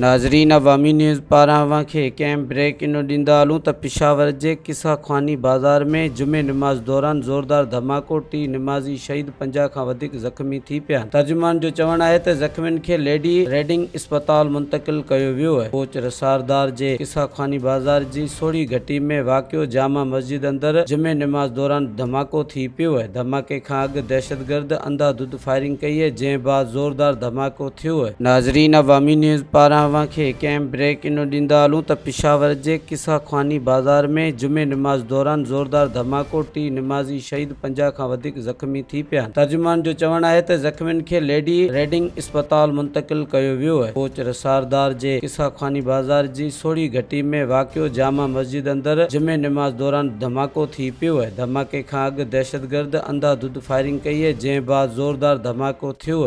ناظرين عوامي نيوز پاران اوهان کي هڪ اهم بريڪ انو ڏيندا هلون ته پشاور جي قصه خواني بازار ۾ جمعي نماز دوران زوردار ڌماڪو، ٽي نمازي شهيد، 50 کان وڌيڪ زخمي ٿي پيا. ترجمان جو چوڻ آهي ته زخمين کي ليڊي ريڊنگ اسپتال منتقل ڪيو ويو. ڪوچ رساردار جي قصه خواني بازار جي سوڙهي گهٽي ۾ واقع جامع مسجد اندر جمعي نماز دوران ڌماڪو ٿي پيو. ڌماڪي کان اڳ دهشتگرد انڌا ڌند فائرنگ ڪئي جنهن بعد زوردار ڌماڪو ٿيو. ناظرين عوامي نيوز پاران اوهان کي هڪ اهم بريڪ انو ڏيندا هلون ته پشاور جي قصه خواني بازار ۾ جمعي نماز دوران زوردار ڌماڪو، ٽي نمازي شهيد، 50 کان وڌيڪ زخمي ٿي پيا. ترجمان جو چوڻ آهي ته زخمين کي ليڊي ريڊنگ اسپتال منتقل ڪيو ويو. ڪوچ رساردار جي قصه خواني بازار جي سوڙهي گهٽي ۾ واقع جامع مسجد اندر جمعي نماز دوران ڌماڪو ٿي پيو. ڌماڪي کان اڳ دهشتگرد انڌا ڌند فائرنگ ڪئي جنهن بعد زوردار ڌماڪو ٿيو.